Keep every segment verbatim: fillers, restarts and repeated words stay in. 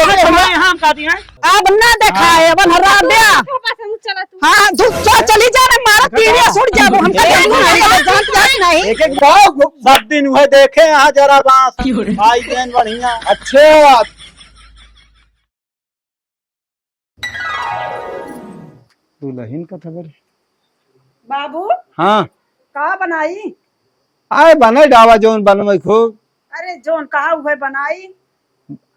अरे, अरे, हमारे यहाँ हम का दिए हैं? अब ना देखाए, अब हरा दे। चला तू। हाँ, तू चल, चली जा रे, मारा तीन या सुन जाबो, हमका जानबो नहीं, अब जानत जात नहीं। एक एक बार सब दिन हुए देखे यहाँ जरा बांस। आई देन बढ़िया। अच्छा। दुल्हन का खबर। बाबू। हाँ। का बनाई? आए बने डावा जौन बनवे खूब। अरे जौन कहा उहे बनाई।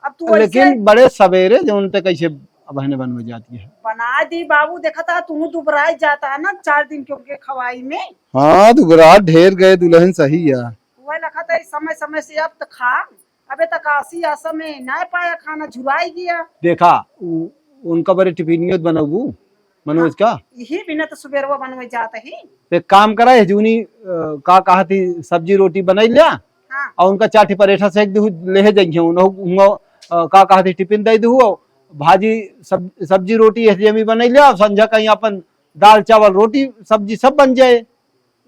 अब तू लेकिन ऐसे बड़े सवेरे जौन ते कैसे अब हने बनवे जाती है। बना दी बाबू, देखा था तू दुबराई जाता है ना चार दिन के उनके खवाई में। हाँ, दुबरा ढेर गए दुल्हन सही है। वह लखा था समय समय से अब तो खा। अबे तक आसी आसा में ना पाया खाना, झुराई गया। देखा, उ-, उनका बरे टिफिनियो बनबू, मनोज हाँ, का? यही बिना तो सुबेरवा बनवे जात ही। तो एक काम करा, है जूनी, अ, का कहा थी, सब्जी रोटी बनाई लिया हाँ। और उनका चार ठी परेठा सेक दू, ले जाइए, उन्हों, उन्हों, अ, का कहा थी, टिफिन दे दू, भाजी, सब, सब्जी रोटी है जेमी बनाई लिया, संझा कहीं अपन दाल चावल रोटी सब्जी सब बन जाए।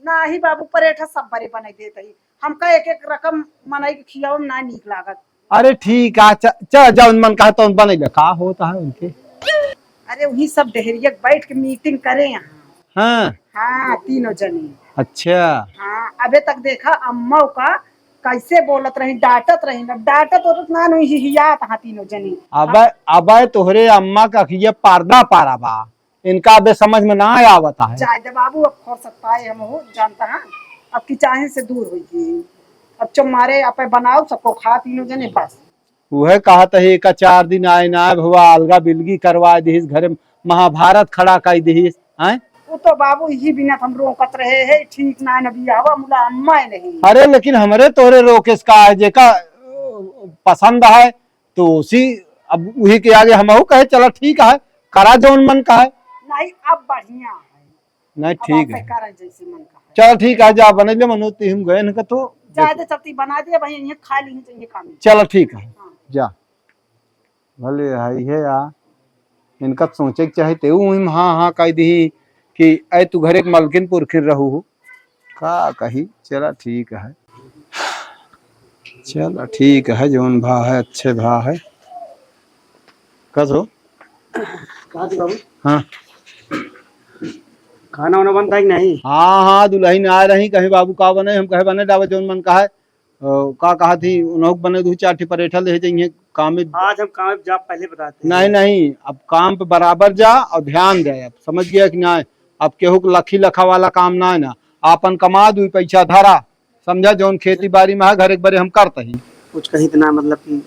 नाही बाबू, परेठा सब बरे बनाई देत ही। हमका एक एक रकम मनई के खियावे में ना नीक लागत। अरे ठीक है, च-, चल जौन मन कहा तौन बनैले। का होता है उनके? अरे वही सब डेहरिया के बैठ के मीटिंग करे यहाँ। हाँ। हाँ, तीनों जने। अच्छा। हाँ, अबे तक देखा अम्मा का कैसे बोलत रही, डांटत रही। अब डांटत ओटत ना नु हिहियात हाँ तीनों जने। अबे, अबे तोहरे अम्मा का ये पर्दा पारा बा। इनका अबे समझ में ना आवत है। जाए दे बाबू, अब खोर सकता है हम हो जानता है, अब की चाहे से दूर होइगी। अब चुप मारे आपे बनाओ सबको खा तीनों जने बस। उहे कहत है, एका चार दिन आए ना आए भवा, अलगा बिलगी करवा दिहिस, घरे महाभारत खड़ा कर दिहिस, हैं? वो तो बाबू यही बिना हम रोकत रहे है, ठीक ना न बियाहवा मुला अम्मा ही नहीं। अरे लेकिन हमरे तोरे रोकेस का है, जेका अ, पसंद है तो उसी, अब उही के आगे हमहू कहे चला ठीक है, करा जौन मन का है। नहीं, अब बढ़िया है। नहीं, अब ठीक आपे है। करा जैसे मन का है। चल ठीक है, जा बने ले मनो, ती हम गए इनका तो जाए दे, चलती बना दिया भाई, ये खा ली चाहिए काम। चल ठीक है, हाँ। जा। भले है ये या, इनका सोचे के चाहे ते ऊ हम हाँ हाँ कह दी कि ऐ तू घरे के मलकिन पुरखिन रहू हो। का कही, चला ठीक है, चला ठीक है, जौन भा है अच्छे भा है। कस हो? कहा थी बाबू? हाँ। खाना वाना बनता है कि नहीं? हाँ, हाँ, दुल्हन आ रही, कहे बाबू का बने, हम कहे बने डावे जौन मन का है। अ, का कहा थी, उन्हों के बने दू चार ठी परेठा ले जाइए काम में। आज हम काम पे जा, पहले बताते हैं। नहीं, नहीं, अब काम पे बराबर जा और ध्यान दे, अब समझ गया कि नहीं? अब केहू के लखी लखा वाला काम ना है ना, आपन कमा दू पैसा धरा, समझा, जौन खेती बाड़ी में है, घर एक बारे हम करते ही। कुछ कहीं इतना मतलब कि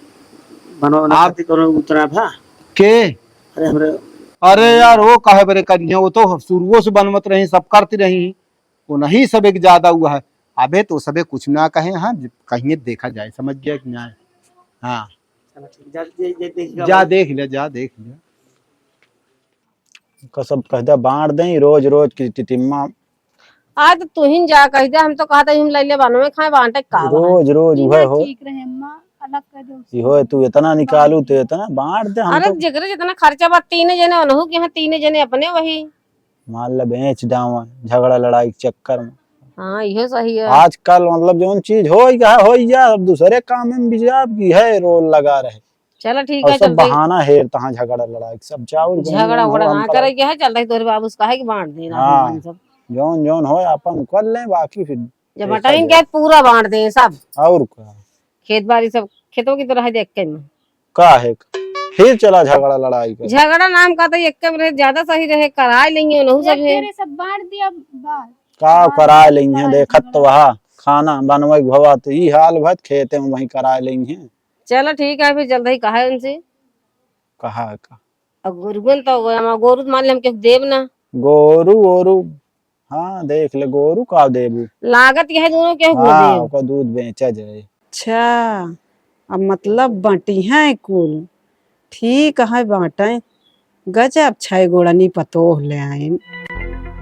बनवा ना आप खातिर कोनो उतना भा? के? अरे हमरे अरे यार, वो काहे बरे करिए, वो तो शुरुओं से बनवत रही, सब करती रही, वो नहीं सब एक ज्यादा हुआ है। अबे तो सबे कुछ ना कहे, हाँ, कहीं देखा जाए, समझ गया कि ना? हाँ। चलो ठीक, जा, जा, जा, देख जा, बाबू। देख ले, जा, देख ले। का सब कह दे, बांट दें, रोज, रोज की टिटिम्मा। आज तो तुहिन जा कह दे, हम तो कहते हम ले ले बनवे खाए, बांटे का बा? रोज, रोज ई उहे ना हो। ठीक रहे अम्मा, अलग कर दो। इहो तू इतना निकालू, बांट तो इतना बांट दे, हम अरे तो जेकरे जितना खर्चा बा, तीन जने उनहु के यहाँ, तीन जने अपने वही। मान ले बेच डावा झगड़ा लड़ाई के चक्कर में। हाँ, इहो सही है। आजकल मतलब जौन चीज हो गया, हो गया, अब दूसरे काम में भी जाब की है, रोल लगा रहे। चलो ठीक और है, सब चलते ही बहाना हेर तहाँ झगड़ा लड़ाई, सब चाउर गेहूं झगड़ा हो, उगड़ा हम ना करा। करे के है, चलते ही तोरे बाबू से कहे कि बांट देना हाँ, अपन सब। जौन जौन होए अपन कर लें, बाकी फिर जब देखा बटाइन जाए। के पूरा बांट दें सब। और का? खेत बाड़ी सब, खेतों की तो रह दे एक्के में। का है? फिर चला झगड़ा लड़ाई कर। झगड़ा नाम का तो एक्के में रहे, ज्यादा सही रहे, कराए लेंगे उनहु सब एक है। तेरे सब बांट दिया बस। का बांट कराए दिया, लेंगे, कराए देखत तो दिया। वहा खाना बनवे के भवा तो ई हाल भत खेते में वहीं कराए लेंगे। चलो ठीक है, फिर जल्दी कहा है उनसे। कहा है का? अब गोरुअन तो, हम गोरू तो मान ले हम केहू देब ना। गोरू, गोरू, हाँ, देख ले, गोरू का देबू? लागत यह दोनों केहू को हाँ, देब। ओकर दूध बेचा जाए। अच्छा, अब मतलब बंटी हैं कुल। ठीक है, बांटे। गजब छह गोड़नी पतोह ले आइन।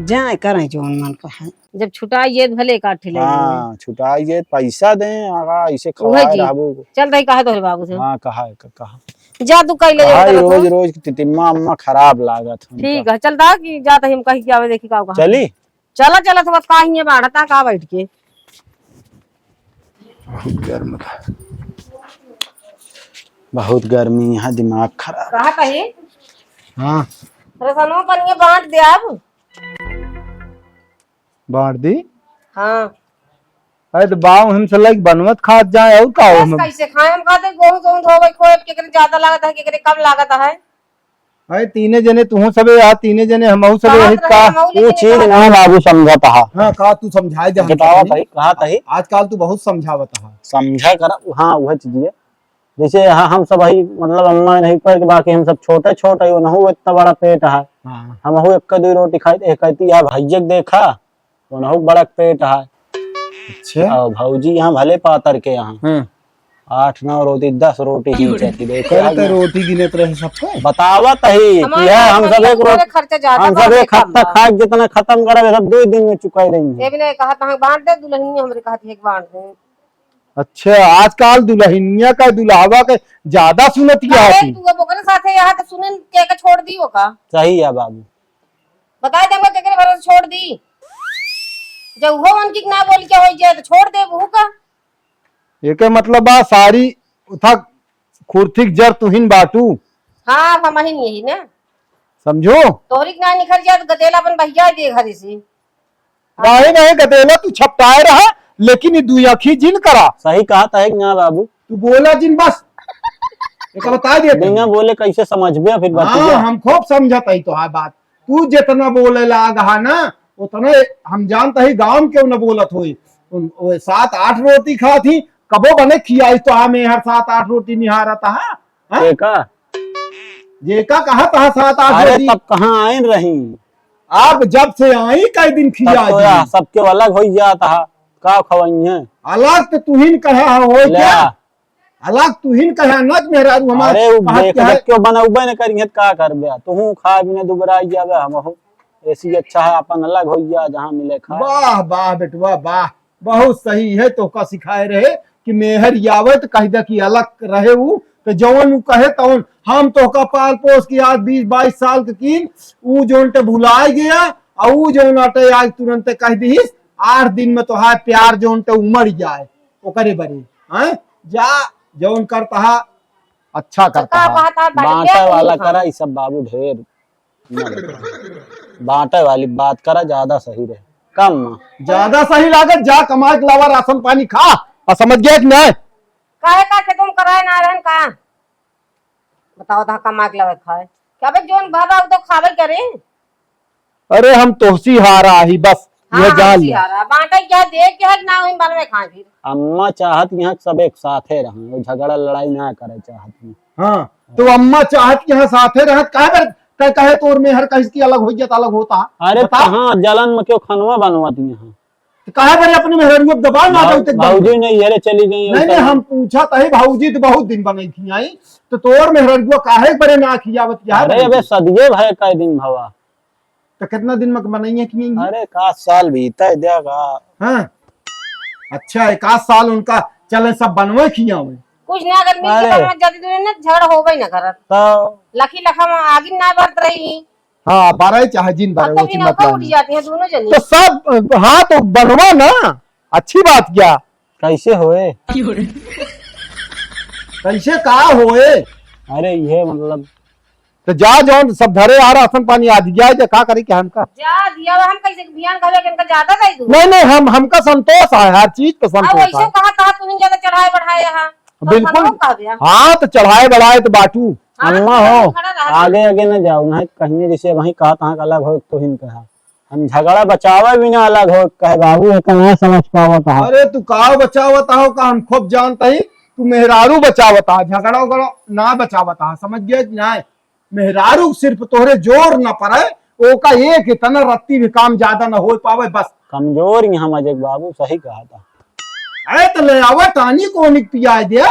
जाए करें जौन मन कहे। जब छुटाई ये भले काट ले हाँ, छुटाई ये पैसा दें, आगा इसे उहे खवाए जी। रहबो। चल रही कहा तोहरे बाबू से। हाँ, कहा है, क-, कहा। जा तू कइले जा, भाई, उधर रोज तू। रोज की तितिम्मा अम्मा खराब लागत हमका। ठीक है, चल दा कि जात ही हम कही के आवे, देखी का कहा। चली? चला, चला, तो बस का हियाँ बाढ़ता का बैठ के। बहुत गर्म था। बहुत गर्मी है, दिमाग खराब। कहा कही? हाँ। रसनो पनिया बांट दे अब। बांट दी? हाँ। अरे तो बाव हमसे लाइक बनवत खात जाए और का हो बस हम? कैसे खाए हम? कहते गोहूं गोहूं धोवे खोए, केकरे ज्यादा लागत है, केकरे कम लागत है। अरे तीने जने तुहू सबे आ, तीने जने हमहू सबे कहा यही तो का? है, हमहू वो लेकिन चीज कहा ना बाबू समझत हा। हाँ, का तू समझाए जा बतावा तनी। भाई, कहा तही? आजकल तू बहुत समझावत हा। समझा करा, हाँ, वह चीज है। जैसे हाँ, हम सब भाई, मतलब अम्मा नहीं पर के बाकी हम सब छोटे छोटे ही, उनहू इतना बड़ा पेट है। हाँ। हमहू एक दो रोटी खाई, एक कहती यार भैया के देखा, उनहू बड़ा पेट है। अच्छा। और भौजी यहाँ भले पातर के यहाँ। हम्म। आठ नौ रोटी, दस रोटी की चलती, देखो करे यार तो हम। रोटी गिनत रहे सबको। बतावत ही कि हमारे है, हम सब एक रोटी, खर्चा ज्यादा हम सब एक हफ्ता खा के जितना खत्म करे, सब दो दिन में चुकाई रही है। ये भी नहीं कहा, तहाँ बांट दे, दुल्हनिया हमरे कहा थी, एक बांट दे। अच्छा, आजकल दुल्हनिया का, दुल्हावा का ज्यादा सुनत ही काहे आती। तू अब ओकरे साथे यहाँ तो सुने के, के छोड़ दी ओका। सही है बाबू। बताए देंगे केकरे भरोसे छोड़ दी। जब वो उनकी ना बोल के हो जाए तो छोड़ दे बहू का। एके मतलब बा सारी उथा खुरथिक जर तुहिन बाटू। हाँ, अब हमहिन यही ना। समझो? तोहरी के ना निखर जाए तो गदेला अपन बहिया दे घरे से। काहे नहीं गदेला तू छपटाए रहा, लेकिन ई दुई आँखी जिन करा। सही कहा था एक ना बाबू। तू बोला जिन बस। एक बता देते बिना हैं। बोले कैसे समझबे फिर हाँ, बतिया? हम खूब समझत हई तोहार बात। तू जितना बोले लाग हा ना, उतने हम जानत हई गाँव के न बोलत होई। उन, वो सात आठ रोटी खात ही, कबो बने खियाई तो हमें हर सात आठ रोटी निहारत हा। हाँ? जेका? जेका कहा था सात आठ अरे रोटी? तब कहाँ आइन रही? आप जब से आई कई दिन तब खिया तो दी। यार सबके अलग हो जात हा। का खवाई है? अलग तो तुहिन कहा हो ले क्या? आ। अलग तुहिन कहा ना कि मेहरारू हमार अरे उ कहत देख क्या है? देख के बनौबे न करिहे त का करबे? तुहू खा बिना दुबराई जाबे, हमहू ऐसी अच्छा है अपन अलग हो जा जहाँ मिले खाए। वाह, वाह बेटवा, वाह। बहुत सही है, तोहका सिखाए रहे कि मेहर आवे तो कह दे कि अलग रहे उ, तो जौन उ कहे तौन। हम तोहका पाल पोस के आज बीस बाईस साल के कीन, उ जौन ते भुलाए गया, और उ जौन अटे आज तुरंत कह दीस, आठ दिन में तोहार प्यार जौन ते उमड़ जाए, ओकरे बरे, हैं? जा, जौन करता है, अच्छा तो करता का है। बात है, बड़े बांटे वाला नहीं करा, ई सब बाबू ढेर। बांटे वाली बात करा, ज्यादा सही रहे। कम। ज्यादा सही लागत, जा कमाए के लावा, राशन पानी खा। आ समझ गया कि नहीं? काहे का खेतों में कराए ना रहन का? बताओ तो कमा के लावे खाए। क्या बे जोन बाबा वो तो खावे करे। अरे हम तोहसी हारा ही बस, ये हाँ, जान ले। हारा। बांटे क्या दे के है ना वही बनवे खाए फिर। अम्मा चाहत यहाँ सब एक साथे रहें, वो झगड़ा लड़ाई ना करे चाहत हैं। हाँ, तो अम्मा चाहत कि यहाँ साथे रहत, काहे बर, कहे, कहे तोर मेहर कहिस कि अलग हो गया तो अलग होता। अरे बता। कहाँ जलन में क्यों खनवा बनवा दी यहाँ? तो काहे बर अपने मेहरारू अब दबाव ना भाऊ-, जाऊ तक भौजी बनवा। नहीं, अरे चली गई नहीं, उनका नहीं, हम पूछा तही भौजी तो बहुत दिन बनई थी आई, तो तोर मेहरारू काहे बरे ना खियावत क्या अरे बरे? अबे सदिये भय का दिन भवा। तो कितना दिन में बनइया कि नहीं? अरे, का साल बीता है, द्या का? हाँ। अच्छा, एक आध साल उनका चले सब बनवे खियावे। कुछ ना, अगर मिल के अरे। बनवा जाती तो ना झगड़ा होबे ना करत। तो लखी लखा में आगिन ना बरत रही। हाँ, बारह चाहे जिन बारह, अब तो वो बिना चिन्हत उठ बानी। जाती हैं दोनों जनी। तो सब, हाँ, तो बनवा ना, अच्छी बात क्या? कैसे होए? कैसे का होए? अरे, ये मतलब तो जा, जौन सब धरे आ राशन पानी, आ दिया है, जा का करी के हमका? जा दिया, हम कैसे बिहान कहबे कि इनका ज्यादा दे दूँ? नहीं, नहीं, हम, हमका संतोष है, हर चीज पे अब संतोष वैसे है। कहा, कहा तुम ज्यादा चढ़ाए बढ़ाए यहाँ, तो बिल्कुल। हम लोग कह दिया। हाँ, तो चढ़ाए बढ़ाए तो बाटू। हाँ, अम्मा तो हो, खड़ा रहा। आगे, आगे न जाओ, नहीं कहीं जैसे वहीं कहा, तहाँ का अलग हो, तो ही कहा। हम झगड़ा बचावे भी ना अलग हो, कहे बाबू, ये तो ना समझ पावत है। अरे, तू का बचावत हो, का हम खूब जानत ही, तू मेहरारू बचावत है, झगड़ा उगड़ा ना बचावत है, समझ गया कि नहीं? मेहरारू सिर्फ तोहरे जोर न पड़े, ओका एक इतना रत्ती भी काम ज्यादा न हो पावे, बस। कमजोर यहाँ मजे के बाबू, सही कहा था। अरे तो ले आवा, टानी को निक पिया दिया।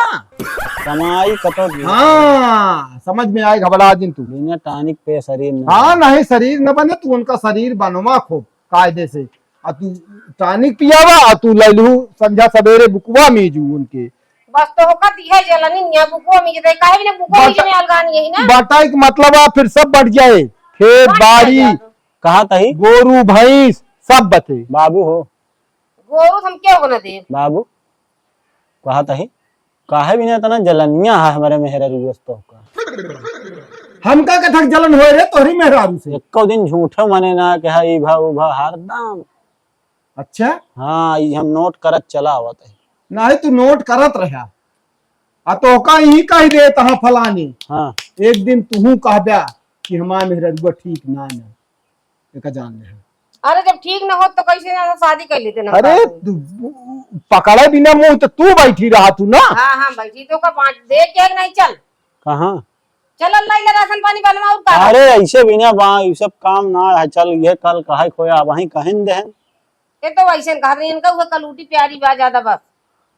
कमाई कतो भी। हाँ, समझ में आए, घबरा जिन तू। बिना टानिक पे शरीर न हाँ, बने। नहीं, शरीर न बने, तू उनका शरीर बनवा खूब कायदे से। आ तू टानिक पियावा, आ तू लैलू संझा सवेरे बुकवा मीजू उनके। बस तोहका दिहे जलनी निया बुको में जते, काहे बिना बुको में बट-, जने अलगानी है ना? बटाई के मतलब आ, फिर सब बट जाए, खेत बट बाड़ी, जाए। कहा तही? गोरू भैंस सब बटे। बाबू हो। गोरू हम क्यों को न देब? बाबू, कहा तही? काहे बिना इतना जलनिया है हमारे मेहरा रिश्तो का? हमका कथक जलन होए रे तोहरी मेहरारू से? एको दिन झूठो मने ना कहा, ई भा, ऊ भा, हरदम। अच्छा? हाँ, ई हम नोट करत चला आवत है। नाही, तू नोट करत रहा। आ तोहका यही कह दे तहाँ फलानी। हाँ। एक दिन तुहू कहब्या कि हमार मेहररुआ ठीक ना ना। एका जान ले। अरे, जब ठीक ना होत तो कैसे ना शादी कर लेते ना अरे, बाबू? तू पकड़े बिना मुंह तो तू बैठी रहा तू ना। हाँ, हाँ, बैठी तो का पाँच दे के नहीं चल। कहाँ? चल, अल्लाह इला राशन पानी बनवा और का? अरे, ऐसे बिना बा, ई सब काम ना है, चल, ये कल कहे खोया, वहीं कहें देहन। ये तो वैसे कहत रही, इनका वो कलूटी प्यारी बा ज्यादा बस।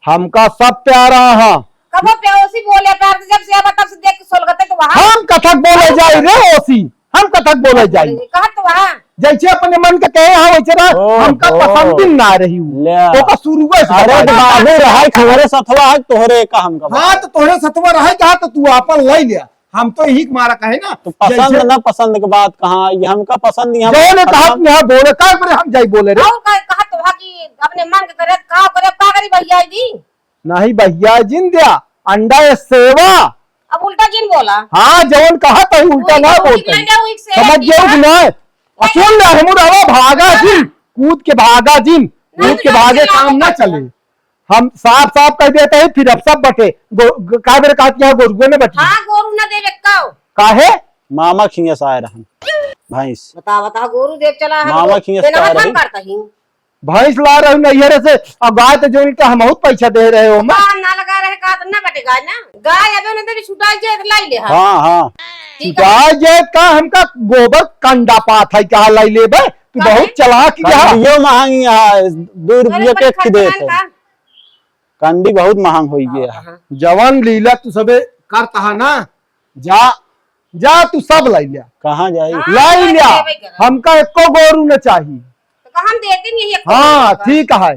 हमका सब प्यारा है। कबो प्यार ओसी बोले, प्यार से जब से आवा तब से देख के सोलगते तो वहाँ। हम कथक बोले जाई रे ओसी, हम कथक बोले जाई। कहत तो वहाँ। जैसे अपने मन के कहे हाँ वैसे रहा, ओ, हमका ओ। पसंद ही ना रही हूँ। ले। ओका शुरुए से अरे बता तो दे। बाबू रहा है, तोहरे सथवा है, तोहरे का हमका हाँ, बता। तो तोहरे सथवा रहे कहा तो तू आपन ले लिया। हम तो यही मारा कहे ना, तो पसंद जैसे ना पसंद के बात कहाँ, ये हमका पसंद ही हम जौन खत्म। कहत यहाँ बोले, का करे हम जाई बोले रे? और का कहत तो वहाँ कि अपने मन के करे, का करे, का करी भैया जी? नहीं भैया जिन द्या, अंडा ये सेवा। अब उल्टा जिन बोला। हाँ, जौन कहत है उल्टा वही ना तो बोलते। उल्टा वही सेवा समझ किया। गए कि नहीं? और सुन ले, हम रवा भागा हाँ। जिन, कूद के भागा जिन, नहीं, कूद के तो भागे नहीं काम ना होगा। चले। हम साफ साफ कह देते हैं, फिर अब सब बटे। गो-, ग-, का बेर कहत यहाँ गोरुए में बटे। हाँ, गोरू ना देवे काओ। काहे? मामा खिया से आए रहन। भैंस। बता, बता, गोरू देव चला हम मामा लोग खिया से देना आए हम रहन। करता ही। भैंस ला रहे नैहरे से, अब गाय तो जोन के हम बहुत पैसा दे रहे हो, माँ। हम ना लगा रहे का तो ना बटे गाय ना। गाय अबे ना देवी छुटाई जाए तो लाई ले हम। हाँ, हाँ। ठीक है। छुटाई जाए का हमका गोबर कंडा पात है, कहा लाई लेबे? तू काहे? बहुत चालाक ही है। कंडियो महंगी है, दो अरे रुपये पर के खर्चा देते। का? कंडी बहुत महंग होई गया है। हाँ। जवन लीला तू सबे करता है ना, जा, जा तू सब लाई लिया। कहाँ जाई? हाँ, लाई लिया। हमका एको गोरू न चाही। तो हम देते नहीं है एको हाँ, गोरू का। ठीक है।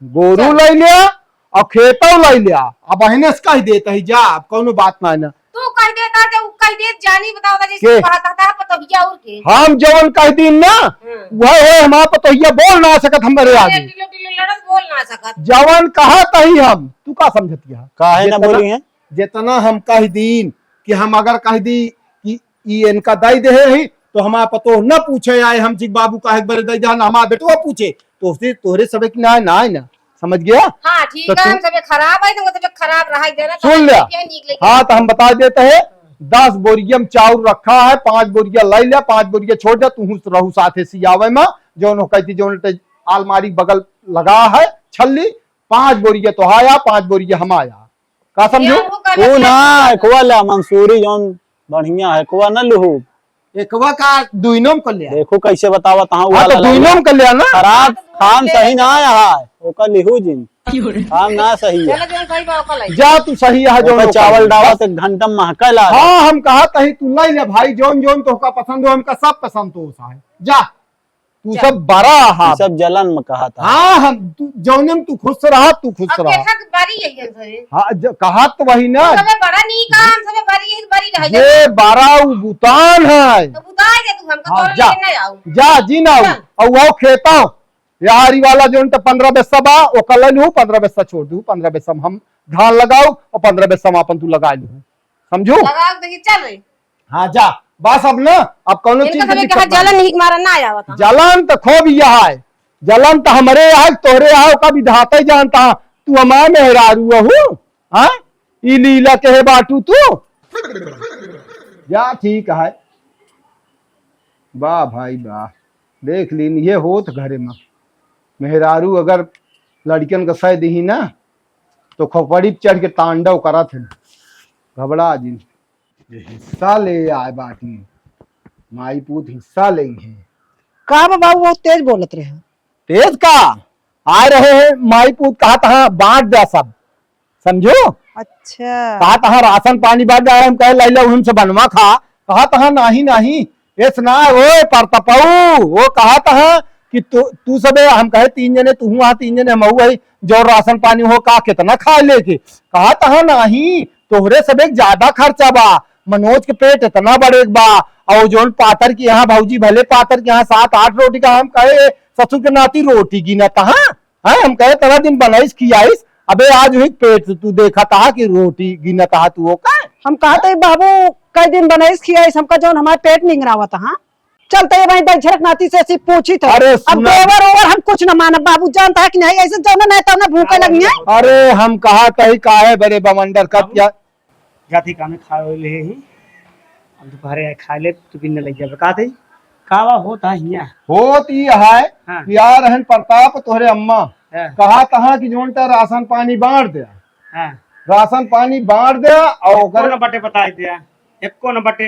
गोरू चल। लाई लिया और खेतो लाई लिया। अब अहिने से कह देता है, जा, अब कौनो बात ना है ना। तू कह देता, जब कह दे, जानी बताओ, जैसे के? कहता था पतोहिया और के। हम जवन कह दीन ना, हम्म। वह है हमारा पतोहिया बोल ना सकत हमारे टिल्लो, आगे। टिल्लो, टिल्लो लड़त बोल ना सकत। जवन कहत ही हम, तू का समझत गया? काहे ना जितना बोली है? जितना हम कह दीन कि हम अगर कह दी कि ई इनका दई देहे ही, तो हमार पतोह न पूछे आए हम जी बाबू काहे के बरे दई देहा, ना हमार बेटवा पूछे, तो उससे तोहरे सबे की ना, ना, ना, समझ गया? हाँ, ठीक तो है, तू हम सबे खराब है, तो सबे खराब रहा ही देना, सुन तो ले। क्या नीक लेके हाँ, तो हम बता देते हैं, दस बोरिया में चाउर रखा है, पाँच बोरिया लाई ले, पाँच बोरिया छोड़ दे, तू रहू साथे सियावे में, जौन हो कहती, जौन ते आलमारी बगल लगा है, छल्ली, पाँच बोरिया तो आया, पाँच बोरिया हम आया। का समझू? यार, वो कहना तू ना, चाहिए। एकवा ला मंसूरी जौन बढ़िया है, एकवा न लुहू। एकवा का दुइनो में कर लिया। देखो कैसे बतावत हाँ, हाँ, तो वाला दुइनो लइया। में कर लिया ना। खराब, खान सही ना आया है, ओका लिहू जिन। खान ना सही है। चलो, जो सही बा, ओका लाई। जा तू सही है, जो ओका ओका चावल लाई। डावा बस। तो एक घंटा महका ला। हाँ, हम कहा तही तू लाई ले भाई, जौन जौन तोहका पसंद हो, हमका सब पसंद तो होता है। जा। तू चल। सब बड़ा हा। तू सब जलन में कहा था। हाँ, हम, तू, जौने में तू खुश रहा, तू खुश अब रहा। देखा कि बड़ी है ये घरे। हाँ, ज-, कहा तो वही ना। हम सबे बड़ा नहीं कहा, हम सबे बड़ी है, बड़ी रह जे जाए। बड़ा उ बुतान है। तो बुताए दे तू हमको, हाँ, तोरा जा। लेके ना आऊ। जा, जी ना आऊ। चल। और वो खेता, यारी वाला जौन तो पन्द्रह बेस्सा बा, वो कर ले लू, पन्द्रह बेस्सा छोड़ दू, पन्द्रह बेस्सा में हम धान लगाऊ और पन्द्रह बेस्सा में अपन तू लगा लू। समझू? लगाओ तो ये चल रही। हाँ, जा। बस अब ना, अब कौनो इनका चीज के सबे दिक्कत कहा ना। जलन नहीं मारा ना आवत है। जलन तो खूब यह है। जलन तो हमरे यहाँ, तोहरे यहाँ का विधाता ही जानता है। तू हमार मेहरारू हूँ, हाँ? ई लीला के है बाटू तू? जा, ठीक है। वाह भाई वाह, देख लीन, ये होत घरे में। मेहरारू अगर लड़कन का सह दही ना, तो खोपड़ी पे चढ़ के तांडव करत है। घबरा जिन। ये हिस्सा ले आए बाटी, माई पूत हिस्सा लेंगे। का बा बाबू, बहुत तेज बोलत रहे। तेज का? आए रहे हैं, माई पूत कहा तहाँ बांट द्या सब, समझो? अच्छा। कहा तहाँ राशन पानी बांट द्या, हम कहे लैला उनसे बनवा खा, कहा तहाँ नाही नाही, एस ना, ओए परतपऊ, वो कहा तहाँ कि तू, तू सबे, हम कहे तीन जने, तू हुआ तीन जने, हम हुआ ही, जो राशन पानी हो का, कितना खाए लेके? कहा तहा नहीं, तोहरे सबे ज्यादा खर्चा बा, मनोज के पेट इतना बड़े बा, और जौन पातर के यहाँ भौजी भले पातर के यहाँ सात आठ रोटी का, हम कहे ससुर के नाती रोटी गिना तहा, हैं? हम कहे तना दिन बनाइस खियाइस, अबे आज वही पेट से तू देखा तहा कि रोटी गिना तहा तू हो का? हम कहा थे बाबू कई दिन बनाइस खियाइस, हमका जौन हमारे पेट निंगरावत हा। चलते ये भाई दक्षिणक नाती से ऐसी पूछी था। अरे अब सुना। देवर ओवर हम कुछ न मानब बाबू, जानता है कि नहीं, ऐसे जौन नहीं तौन भूखे लगी है। अरे हम कहा तही काहे बड़े बवंडर कर बाबू, क्या? जाति का में खाए ले ही, हम दोपहरे आए खाए ले, तू बिन लग जाबे। का थे? का बा होत है हियाँ? होत ई है हाँ। कि आ रहन प्रताप तोहरे अम्मा, हाँ। कहा तहा कि जौन ता राशन पानी बांट दे। हाँ। राशन पानी बांट दे और एको ओकर न बटे बताई दे, एको न बटे।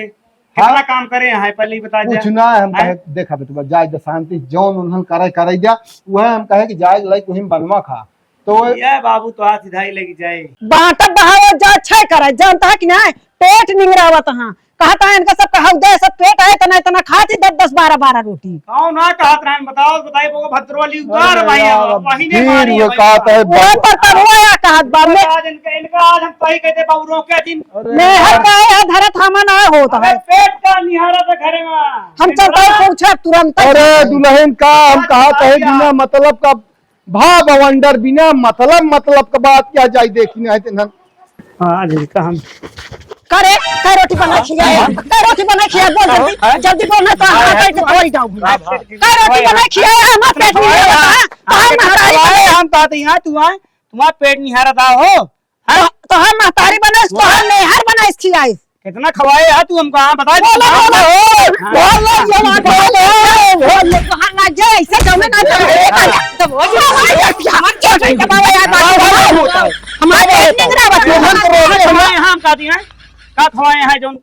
हाँ। कितना काम करे हैं, पहले ही बताई दे। कुछ ना है, हम हाँ। कहे, देखा बेटवा, जाए दे शांति, जौन उन्हन करे, करे दे, वह हम कहे कि जाए लाई तुहिम बनवा खा। तो ये बाबू तो हाथ इधाई लगी जाए। बांटब बहावत जा, छै करे, जानता है कि नहीं? पेट निंगरावत हाँ। कहता है इनका सब कहा दे, सब पेट है, इतना, इतना खाती दस, दस, बारह, बारह रोटी। कौन ना कहत रहन, बताओ, बताई, वो भद्रवाली अरे उतार भाई, यार, अब वही ने फिर मारी वो है कहत भाई। है वो बाबू। पर तब वो या कहत बा, मैं आज इनका, इनका आज हम सही कहते बाबू, रोके दिन। अरे मेहर यार। का है, धरत हमा ना होत अबे है। पेट का निहारा था घरे में। हम चलता है पूछा तुरंत। अरे दुल्हन का हम कहा कहे बिना मतलब का भा बवंडर बिना मतलब, मतलब का बात क्या जाई देखी नहीं तेनहन। हाँ, अरे का हम करे, का रोटी बना खिया, का रोटी बना खिया, बोल जल्दी, हाँ? जल्दी बोल ना, तो हाँ, हाँ, करके हाँ। थोड़ी जाऊंगी। हाँ, हाँ। का रोटी बना खिया, हमार पेट नहीं भरा, हाँ, हाँ, हाँ, महतारी हाँ, बने। हम कहते हैं, तू आए, तुम्हारा पेट नहीं हारा था हो, हाँ? तो, तो हम महतारी बने, तो हम मेहर बना इसकी आई। कितना खवाए है तू हमको, हाँ, बता दे। बोलो, बोलो, हाँ। बोलो, बोलो, बोलो, बोलो, तोहार लाज जाए, ऐसे जमे ना जाए। हाँ। तो बोल, हमारे क्या, हमारे क्या, क्या, क्या बाबा यार, बात हाँ, हाँ, हाँ। हमारे पेट नहीं खराब है। हम तो रोक रहे हैं। खवाए हैं, हम कहती हैं, का खवाए हैं, जौन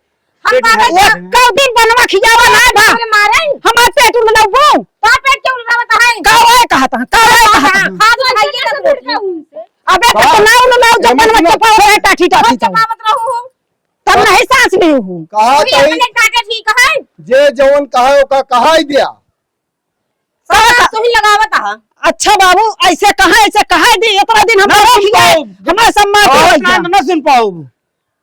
हम पेट बाबा में ये कब दिन बनवा खियावा ना भा। अरे मारे। हमारे पेट उललबो। का पेट के उललबो तो है? का है कहा था? का है कहा था? हाँ, हाँ, हाँ, ये तो बोल रहा हूँ। अबे तो ना उललाओ, जब एमे बनवा ना चपावत रहे, टाठी, टाठी चपावत रहू। तब नहीं सांस लेहू। कहा तही अपने काटे ठीक है। जे जवन कहा ओका कहा ही दिया। सब हाथ तो ही लगावत हा। अच्छा बाबू, ऐसे कहा, ऐसे कहा दी, इतना दिन हम ना सुन पाउब। हमारे सम्मान और के ना, ना सुन पाउब।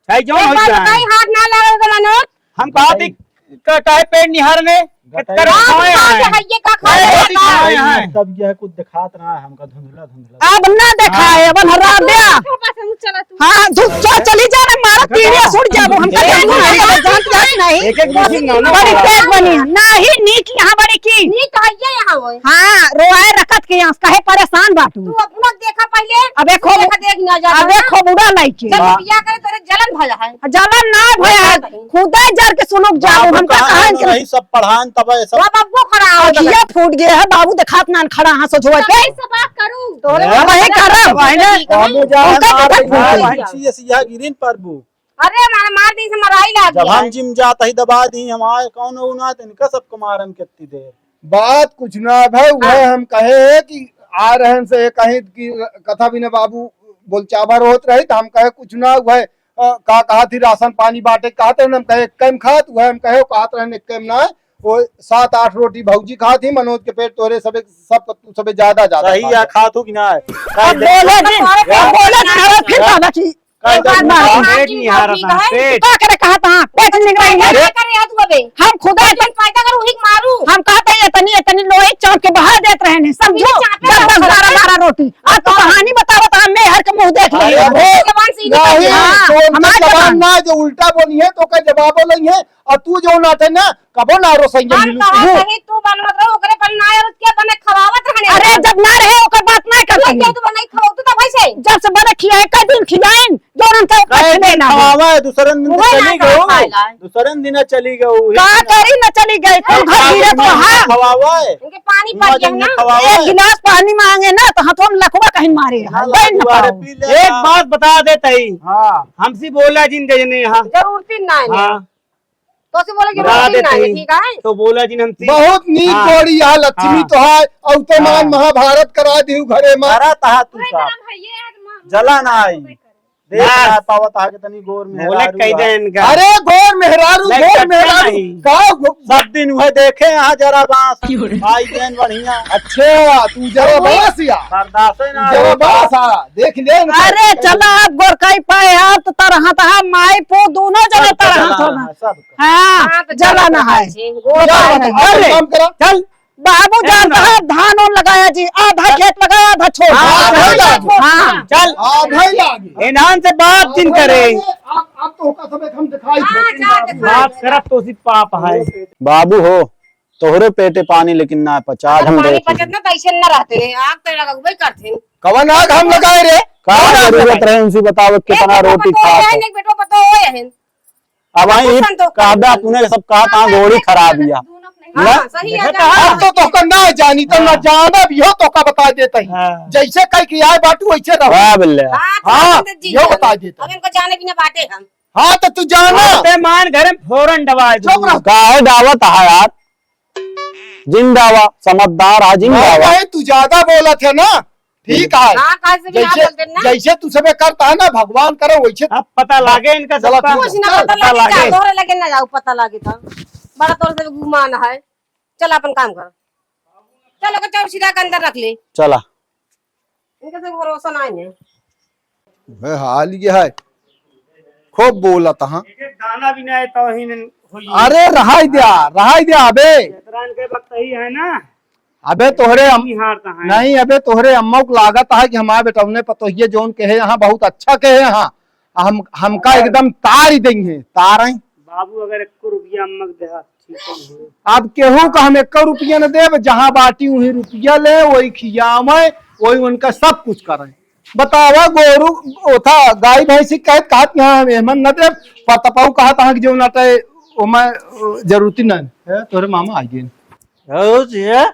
चाहे जौन एक हो बात जाए। बताई, हाथ ना लगावे के मनोज। हम कहा थी, क-, काहे पेट निहार ने? बताई। केतकर हम खाए कहा हैं। के हइये का खाए अरे, हैं। खाए हैं। तब यह कुछ दिखात रहा है हमका धुंधला, धुंधला। अब ना देखाए, हाँ। अब हरा दे। बस हम चला तू। हाँ, तू चल, चली जा रे, मारा देखा? तीरिया सुन जाबो, हमका ए, जानबो नहीं, नहीं, जानत नहीं। एक, एक मशीन ना, ना बड़ी पड़ा। तेज बनी है। नहीं, नीक यहाँ बड़ी की। नीक हइये यहाँ होए। हाँ, रोआए रखत के यहाँ, काहे परेशान बाटू? तू अपना देखा पहिले, अबे तू खूब, देखा देख ना जा अबे ना। खूब उड़ा नहीं के। जब बिया करे तोरे जलन भला है। जलन ना भया है, नहीं। खुदे जर के सुलुक जाबो, बाबू हमका कहाँ कहाँ न के रही, सब पढ़ान तब ऐसा। वो बब्बो खड़ा हो अखिया गया। फूट गया है, बाबू देखात नान खड़ा हाँ सोझवा तो पे। कैसे बात करूं? तोरे हैं? वही बाबू करब, वही ना। ठीक है। बाबू जान उनका मार देखा दे, फूट गया। बहन सी, ऐसी यह गिरिन पर बू। अरे मार, मार दी से मराई लाग जब गया हम है। जिम जात ही दबा दी, हम आए कौन हो ना, तो इनका सबको मारन कितनी देर। बात कुछ ना भाई, वह हाँ। हम कहे है कि आ रहन से कहीं की कथा बिना बाबू बोलचाबर होत रही, तो हम कहे कुछ ना, वह अ, का कहा थी राशन पानी बांटे, कहा थे हम कहे एक कैम खात, वह हम कहे, कहा थे एक कैम ना, वो सात आठ रोटी भौजी खात ही, मनोज के पेट तोरे सबे, सब, सबे ज्यादा, ज्यादा सही खात है, है। खात हो कि ना है? अब बोले दिन, अब बोले दिन, अरे फिर कहा कि कल एक बात तक मारो। पेट नहीं हारा था, पेट। का करे कहा था? पेट निकल गया। अरे करे यार तू अबे। हम खुदा अपन पैदा कर उही के मारू। हम कहा था ये तनी, ये तनी लोई चौंक के बाहर देत रहे नहीं, समझो? चापे दस, दस, बारह, बारह रोटी। आज तो कहानी बतावत, हम मेहर के मुंह देख ले। अरे, जबान सीधी नहीं, कर। हाँ, तो उनका हमार जबान जबान। ना, जो उल्टा बोली है, तो का जवाब बोली है, और तू जो नाटे ना, कबो ना रो सही हम मिलू। कहा सही, तू बनवत रहो, ओकरे पर ना आयो, क्या बने खवावत रहने? अरे, जब ना रहे, ओकर बात ना कर तू सही। क्या तू बनाई खवाओ, तू तो भाई से। जब से बने खियाए, कई दिन खियाइन, जो उनका कई दिन खवावा है, दूसरे दिन तो वही चली ना गई। खाए ला। दूसरे दिन चली गई, वही का दिन। करी ना चली गई, तू घर गिरे तो हाँ। खवावा है। इनके पानी पड़ गया ना। खवावा है। एक गिलास पानी मांगे ना, तो हाथों में लकवा कहीं मारे। हाँ, बहन ना लकवा रे, पाओ। पी ले एक ना। बात बता देते ही। हाँ। हमसे बोला जिन गए ने यहाँ। जरूरत ही ना है। हाँ। तो से बोला कि बता रोटी देते ना है, ही। ठीक है? तो बोला जिन हमसे। बहुत नीक हाँ। बड़ी यहाँ लक्ष्मी हाँ। तो है, और तो मान हाँ। महाभारत करा दिहु घरे में। करा तहा तू वही सा। बड़ा भैया है, माँ। जला ना आई। देख ना पावत आगे तनी गोर मोहलत मेहरारू कह बा। दे इनका। अरे गोर मेहरारू, नहीं, गोर कटना मेहरारू। नहीं। का गो- सब दिन उहे देखे यहाँ जरा बांस। क्यों रे? आई देन बढ़िया। अच्छा, तू जरा बांस या। बर्दाश्त ही ना तू जरा होता। बांस आ, देख ले इनका। अरे चला, अब गोरकाई पाए यार, तो तरह तहा माई पो दोनों जने सब तरह चला थोड़ा। है, सब। हाँ, हाँ, तो चला ना है। गोर चल, पाए। चल, अरे, काम करा। चल। बाबू ए जानता ना। है, धान ओन लगाया जी, आधा खेत लगाया, आधा छोड़। हाँ, आधा ही लागे। हाँ। चल। आधा ही लागे। इनान से बात जिन करे। आप, आप तो होका सब एक हम दिखाई हाँ, दे। जा दिखाई बात दे। करब तो उसी पाप है। बाबू हो, तोहरे पेटे पानी लेकिन ना पचा, अगर हम पानी देख पचत ना तो ऐसे न रहते, आग तो लगबे करते। कवन आग हम लगाए रे? का कवन आग जरूरत लगाए? रहे उनसे बतावे, एक कितना बेटवा रोटी पतोह खा है, के। एक बेटवा पतोह है। अब आई कुछ संतोष कादा नहीं। अपने सब कहा हाँ, था गोड़ी खराब या। हाँ, ना? सही है, देखा जाना। हम तो तोहका ना जानी तो ना हाँ। जाना भी हो तोहका बता देता ही। हाँ। जैसे कह के आए बाटू वैसे रहो। वाह बिल्ले। हाँ, हाँ, तो जी यो जाना। बता देता अब ही। इनको जाने बिना बाटे हम। हाँ, तो तू जाना। हाँ, ते मान घरे में फौरन डबाए दे। चुप रह। काहे डावत है यार? जिन डावा, समझदार है, जिन नहीं, डावा। नहीं, तू ज्यादा बोलत है ना। ठीक है। हाँ, काहे से भी ना जैसे, बोलते ना। जैसे तू सबे करता है ना, भगवान करे वैसे। अब पता लागे इनका चला, सबका। तू कुछ ना पता पता लागे, लागे। जा, तोहरे लगे ना जाओ, पता लागे तो। बड़ा तोर से गुमान है। चल अपन काम कर। चल ओके चौरसिया के अंदर रख ले। चला। इनके से भरोसा नहीं है। वह हाल ये है, खूब बोलत हाँ। एक एक दाना भी नहीं तो ही नहीं होई। अरे रहाई द्या, रहाई द्या अबे। इतरान के वक्त ही है ना। अबे तोहरे अम-, नहीं हारता है। नहीं, अबे तोहरे अम्मा को लागत है कि हमारे बेटौने पतोहिए जौन कहे यहाँ बहुत अच्छा कहे यहाँ। हम, हमका अगर एकदम तार ही देंगे, तार ही। बाबू अगर एको रुपया अम्मा के देहा, ठीक है। अब केहू का हम एको रुपया न देब, जहाँ बाटी उही रुपया ले, वही खियावे, वही उनका सब कुछ करे। बतावा गोरू, ओथा गाय भैंसी कहत, कहत कि हाँ, हम एहमन न देब, पतपाऊ कहत हाँ कि जो नटे, ओमे जरूरती न है, तोहरे मामा आ गए। हो जिया,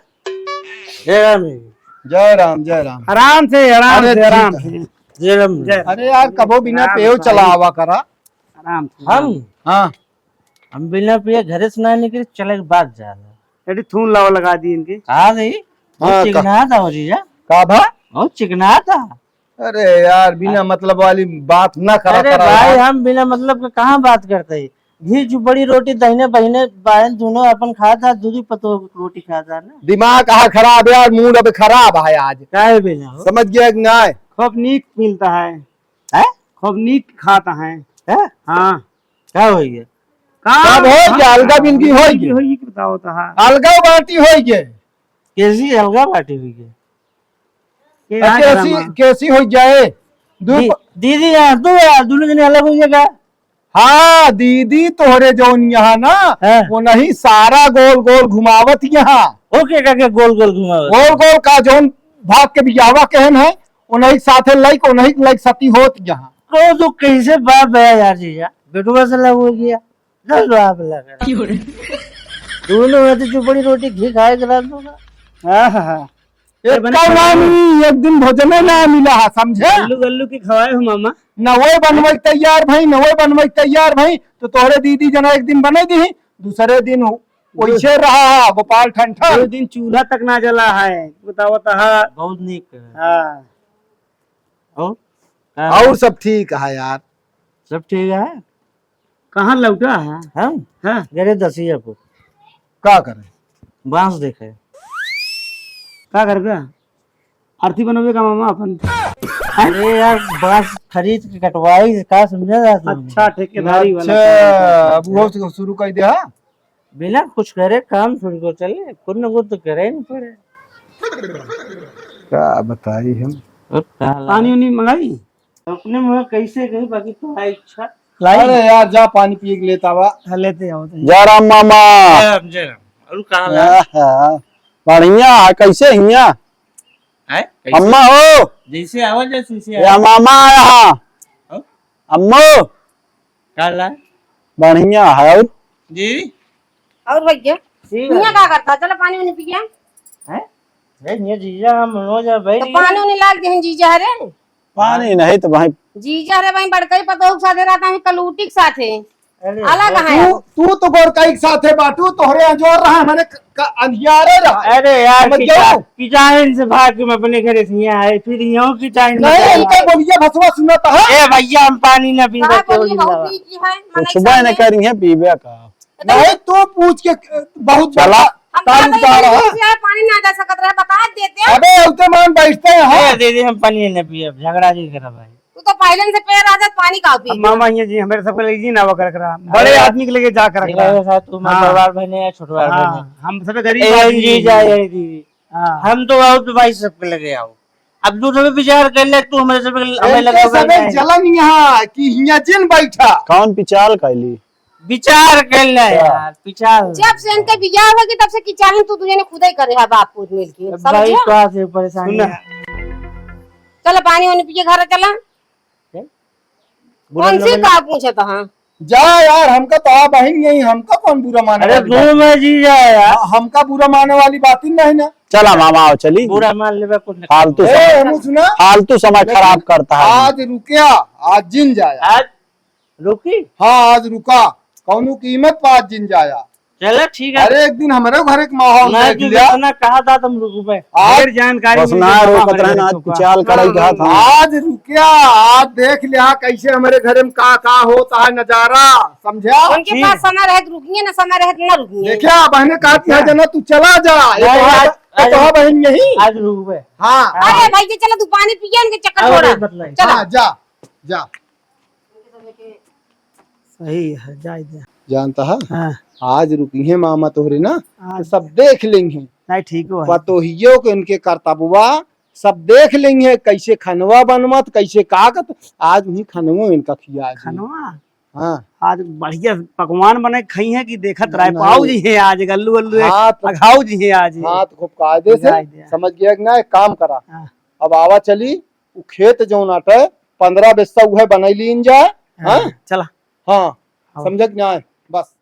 जय राम जी। जय राम, जय राम। आराम से, आराम अरे से, ठीक आराम है। से। जय राम जी। जय। अरे यार, कबो बिना आराम पेव से। चलावा करा। आराम से। हम? हाँ। हम बिना पिए घरे से ना निकले, चले के बाद जाला। एडी थून लावा लगा दी इनके। का रे? बहुत हाँ, का चिकना था हो जीजा। का भा? बहुत चिकना था। अरे यार, बिना हाँ। मतलब वाली बात ना करा, अरे करा भाई, यार। हम बिना मतलब के कहाँ बात करते हैं? घी चुपड़ी रोटी दहिने बहिने बायन दोनों अपन खात था, दूधी पतो रोटी खात था ना। दिमाग कहाँ खराब है यार, मूड अब खराब है आज। काहे बिना हो? समझ गया कि नहीं? खूब नीक मिलता है। हैं? खूब नीक खाता है। हैं? हाँ। का होइगे? का? सब होइगे, अलगा बिनगी होइगे। होइगे, बताओ तो, हाँ। अलगा बाटी होइगे। कैसी अलगा बाटी होइगे? के अब हाँ, कैसी, गरमा। कैसी होइ जाए? दू दी-, प- दीदी यहाँ, दू यार, दोनों जने अलग होइगे का? हाँ, दीदी तोहरे जौन यहाँ ना, हाँ। वो नहीं सारा गोल गोल घुमावत यहाँ। ओके, का, का गोल गोल घुमावत? गोल गोल का जौन भाग के बियाहवा कहन है, उन्हीं साथे लाइक, उन्हीं लाइक सती होत यहाँ। तो, तो कैसे बाप है यार जीजा? बेटवा से लव हो गया। चल लो आप लगा। क्यों रे? दोनों हाथ चुपड़ी रोटी घी खाए के रात होगा। हाँ, हाँ, हाँ। एक ये बने का खाए नाम हो। ही, एक दिन भोजन ना मिला है, समझे? गल्लू, गल्लू की खवाए हो मामा। न वो बनवे तैयार भाई, न वो बनवे तैयार भाई, तो तोहरे दीदी जना एक दिन बने दी, दूसरे दिन हो। वैसे रहा है गोपाल ठंठा। दो दिन चूल्हा तक ना जला है, बताओ तो, हाँ। बहुत नीक है। हाँ। और? का और है? सब ठीक है यार। सब ठीक है? कहाँ लौटा है? हम? हाँ। गरे दसिया पर। का करे? बांस देखे। का करबे? आरती बनोबे का मामा अपन? अरे यार, बांस खरीद के कटवाई, का समझा जात है? अच्छा, ठेकेदारी वाला अच्छा, काम। अब वो शुरू कर दे, हाँ? बिना कुछ करे काम थोड़ी को चले, कुछ न कुछ तो करे ही पड़े। का बताई हम? और का पानी उनी मंगाई? अपने मुँह कैसे गई, बाकी तो है इच्छा। लाई? अरे यार, जा पानी पिए के लेता आवा। हाँ, लेते आओ तो। जय राम मामा। जय राम, जय राम। और कहाँ ला? आहा, बढ़िया है, कैसे हिया? हैं? कैसे? अम्मा हो? जैसे आवा, जैसे, जैसे या आवा। मामा आया हाँ। हाँ? अम्मो। का ला? बढ़िया है और? जी? और भैया, ठीक है। हिया का करता? चलो पानी उनी पिया। हैं? ए, ये जीजा, हम मनोज है भाई। तो पानी उनी लाल दिहन जीजा रे। पानी नहीं तो भाई। जीजा रे भाई, बड़कई पतोह के साथे रहता है, कलूटी के साथे। अरे, अलग है। तू, तू तो गोरकाई के साथे बाटू, तोहरे अंजोर रहा, हमारे क-, क-, अंधियारे रहा। अरे यार, समझ किचा-, गयो? किचाइन से भाग के हम अपने घरे से यहाँ आए, फिर यहाँ किचाइन में नहीं, चला। इनका बोलिया भसवा सुनत है। ए भैया, हम पानी ना पीबे, का बोलिए, बहुत मीठी है, कुछ मनई बा न सामने। करी है, पीबे का। तो नहीं, तू पूछ के, अ, बहुत चला। बड़ा हम ताल कहते हैं, उतारा है। इसे पानी ना दे सकत रहे, बता देते हैं। अबे, उते मान बैठते हैं, हाँ। ए दीदी, हम पानी ना पिए, झगड़ा जी करा भाई। तू तो पहले से पैर आ जात, पानी का पी अब गया। मामा, ये जी, हमारे सबके लिए जी ना वो कर करा, बड़े अरे, आदमी के लिए जा कर ठीक करा। है, साहब, तू हमारे हाँ। बड़वार बहने या छोटवार हाँ, बहने। हम सब गरीब ए, आदमी जी, हैं। जा, ए, दीदी। हाँ। हम तो आओ तो भाई सबके लगे आओ। अब तू सब विचार कर ले, तू हमारे सब हमें इनके लगे सबे बहने। जलन यहाँ कि हियाँ जिन बैठा। कौन पिचाल कैली? विचार कर ले अच्छा। यार, विचार। जब से इनके बियाह हो गए, तब से किचाहिन तू दुनिया ने खुदे करे है, बाप पूत मिल के, अब भाई समझिया? तो आज ये परेशानी सुन। है। चलो पानी वानी पी के घर चला। हैं? बुरा कौन सी लगे? का पूछत हाँ? जा यार, हमका तो आ बहिन यही, हमका कौन बुरा माने अरे वाली बात? दो में जी जा यार। हाँ, हमका बुरा माने वाली बात ही नहीं ना। चला मामा, आओ चली। बुरा मान लेबे कुछ नहीं। फालतू ए, समय, हमू सुना? फालतू समय लेकिन खराब करता है। आज रुकिया, आज जिन जाया। आज रुकी? हाँ, आज रुका, कौनो कीमत पर आज जिन जाया। चला ठीक है। अरे एक दिन हमरे घर एक माहौल मैं देख तू लिया। जितना कहा था तुम रुकबे। आज ढेर जानकारी बस मिल ना गई रोकत बाबा रहना, आज हमारे कुचाल कराई हाँ, कहा था। आज रुकिया, आज देख लिया कैसे हमरे घर में का का होता है नजारा, समझा? उनके ठीक। पास समय रहे तो रुकिए ना, समय रहे तो ना रुकिए। देखिया, बहने कहती है जना तू चला जा, ये नहीं, तो आज, है, ये तो आज, है बहन यही। आज रुकबे। हाँ। हाँ। अरे भाई जी चलो तू पानी पिए, उनके चक्कर अरे छोड़ा। बतलाई। चलो। हाँ, जा, जा। सही है, जाए दे। जानता है? हाँ। आज रुकी हैं मामा तोहरे ना, आज तो सब देख लेंगे। नहीं, ठीक हो है। पतोहियो के इनके करतबवा सब देख लेंगे, कैसे खनवा बनवत, कैसे का करत। आज वही खनवा इनका खिया दी। खनवा? हाँ। आज बढ़िया पकवान बने खाई हैं कि देखत नहीं, रहे, नहीं। पाऊ जी हैं आज, गल्लू गल्लू है, हाँ, तो अघाऊ जी हैं आज। हाँ, तो खूब कायदे से जाए दे। समझ गया कि ना, एक काम करा। हाँ। अब आवा चली, उ खेत जौन आटे, पंद्रह बिस्सा उहे बनाई लीन जाए, हाँ, हाँ? चला। हाँ, हाँ। समझत ना है, बस।